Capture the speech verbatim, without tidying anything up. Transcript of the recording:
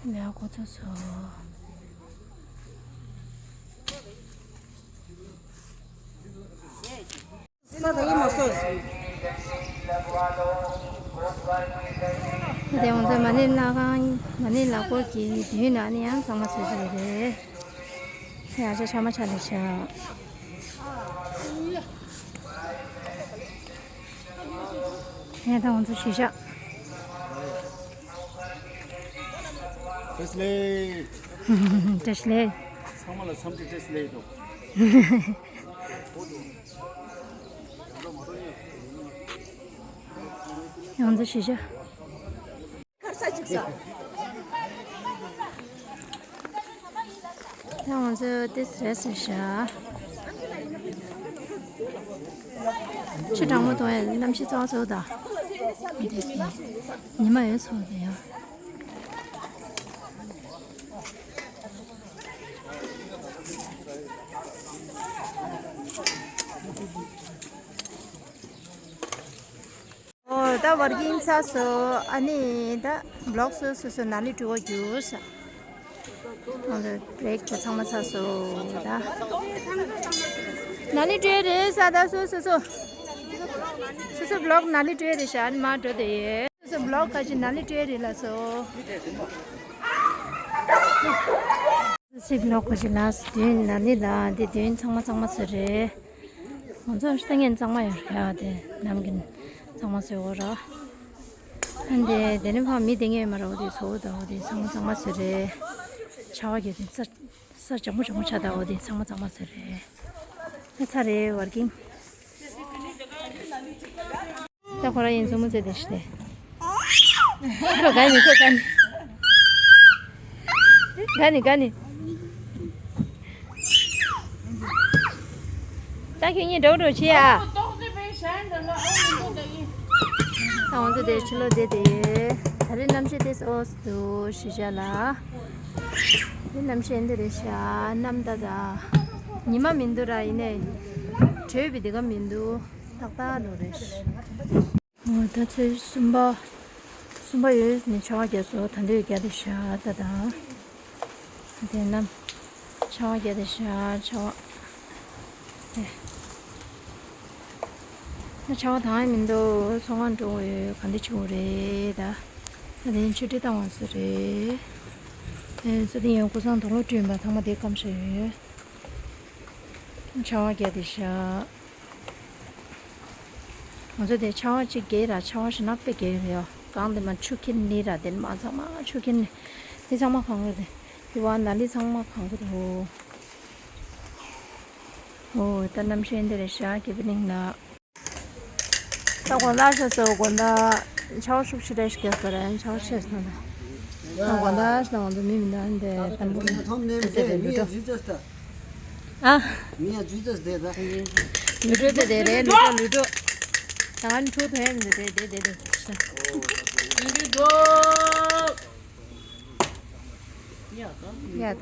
ལས་འགོ་ཚུགས་སོང་། ས་དང་ཡིན་མ་སོང་། དེ་ང་ཚོ་མ་ཎི་ལྷ་ཁང་། མ་ཎི་ལྷ་སྐོར་གྱི་མདུན་ན་ནི་ཡང་གཙང་མ་བཟོས་ཡོད་རེད། ཡ་ཆ་ཆ་མ་ཆ་ལེ་ཤ། ཡ་ད་ང་ཚོ་ཞུ་ཤག་བཀྲ་ཤིས་བདེ་ལེགས། བཀྲ་ཤིས་བདེ་ལེགས། ཚང་མ་ལ་འཚམས་འདྲི་བཀྲ་ཤིས་བདེ་ལེགས་འདུག་ཡང་འཛུལ་ཞུ་བྱ། ད་ང་ཚོ་དེ་ཟས་ཟ་བྱ། ཆུ་གྲང་མོ་གཏོང་ཡ་གནམ་གཤིས་གཙང་བཟོ་དང་། ཉི་མ་ཡོད་ཚོ་དེ་ཡང་། ཨོ། ད་ཝར་ཀིང་ཚར་སོང་། ཨ་ནི་ད་བི་ལོག་སོ་སོ་སོ་ནང་ལ་འགྲོ་གི་ཡོད་ས། ཨ་ནི་བི་རེག་དེ་ཚང་མ་ཚར་སོང་ད། ནང་ལ་འགྲོ་ཡི་རེད་ས། ད་སོ་སོ་སོ། སོ་སོ་བི་ལོག་ནང་ལ་འགྲོ་ཡི་རེད་ཤག་ཨ་ནི་མར་འགྲོ་དེ་ཡོད། སོ་སོ་བི་ལོག་ཁ་ཅིག་ནང་ལ་འགྲོ་ཡི་རེད་ལ་སོ། སོ་སོ་བི་ལོག་ཁ་ཅིག་ལ་སོ། མདུན་ནང་ལ་ད་འདི་མདུན་ཚང་མ་གཙང་མ་བཟོས་རེད། ང་ཚོ་ལྟ་ངན་གཙང་མ་ཡོད་རེད་ཡ། དེ་ནམ་རྒྱུན་གཙང་མ་བཟོས་འོ་ར། ཨ་འདི་དེ་ནི་ཕ་མི་དེ་ངས་མ་ར་འོ་དེ་ཚོ་ད་འོ་དེ་ཚང་མ་གཙང་མ་བཟོས་རེད། ཆར་པ་བརྒྱབ་དེ་ས་ས་ལྗང་མོ་ལྗང་མོ་ཆགས་ད་འོ་དེ་ཚང་མ་གཙང་མ་བཟོས་རེད། ད་ཚར་རེད་ཝར་ཀིང་། ད་ཁོ་རང་ཡིན་མཚོ་མོ་རྩེ་དེ་ཤི་དེ། ཁོ་ག་ནི་ཁོ་ག་ནི། ག་ནི་ག་ནི། ད་ཁྱོད་གཉིས་འགྲོགས་འགྲོགས་བྱེད་ཨ། ད་ང་ཚོ་དེ་ཕྱི་ལོགས་བསྡད་དེ་ཡོད། ད་རེས་གནམ་གཤིས་དེ་ཨོ་སི་འདུག་ཞུ་བྱ་ལ། དེ་གནམ་གཤིས་འདི་རེད་ཤག་གནམ་ད་ད། ཉི་མ་མི་འདུག་ར། ཡིན་ནའི་དྲོད་པའི་དེ་ག་མི་འདུག་ཏག་ཏག་ལོ་རེད། འོ། ད་ཚོད་གསུམ་པ། གསུམ་པ་ཡོད་ནི་ཆར་པ་བརྒྱབ་སོང་། ད་འདོད་རྒྱག་དེ་ཤ་ད་དང་། དེ་ན་ཆར་པ་བརྒྱབ་དེ་ཤ་ཆར་པ། དེ་ན་ཆར་པ་དང་མི་འདུག་ཚོང་ཁང་འགྲོ་འོས་ག་འདི་ཆུ་རེད་ད། ད་དེ་ཆུ་ཁྲི་བཏང་བ་སུ་རེད། དེ་ཚོ་དེ་ཡང་ཀུ་སང་དང་ལོ་བསྐྲུན་པ་ཚང་མ་དེ་སྐམ་ཤ་ཡོད། ཆར་པ་བརྒྱབ་དེ་ཤ། ང་ཚོ་དེ་ཆར་པ་གཅིག་རྒྱག་ར་ཆར་པ་ཞེ་ན་དཔེ་རྒྱག་ཡོད་ཡོད། གང་དེ་མ་ཆུ་ཁྱེར་ནི་ར་དེ་མ་ཚང་མ་ཆུ་ཁྱེར་ནི། དེ་ཚང་མ་གང་གི་རེད། དེ་བ་ན་ལི་ཚང་མ་གང་གི་རེད། ཨོ། ད་གནམ་གཤིས་འདི་རེད་ཤག་གི་པི་ནིང་ན། ད་དགོང་དག་ཤ་ཚོ་དགོང་དག་ཆར་པ་ཤུགས་ཆེ་རེད་ཤག་གི་རེད། ཆར་པ་ཆེ་སོང་ད། ད་དགོང་དག་ཤ་ང་ཚོ་མི་མི་འདང་དེ་དམ་པོ་མི་ཚེ་རེད་ལུས་འགྲོ། ཨ། ང་ཡང་ཇུས་ཏོག་ཙམ་བསྡད་ད། ལུས་འགྲོ་ཙམ་བསྡད་རེད། ལུས་འགྲོ་ལུས་འགྲོ། ད་ང་ནི་ཐུག་ཐུག་ཡང་མི་འདུག་དེ་དེ་དེ་ལུས་འགྲོ། ཡ་ད།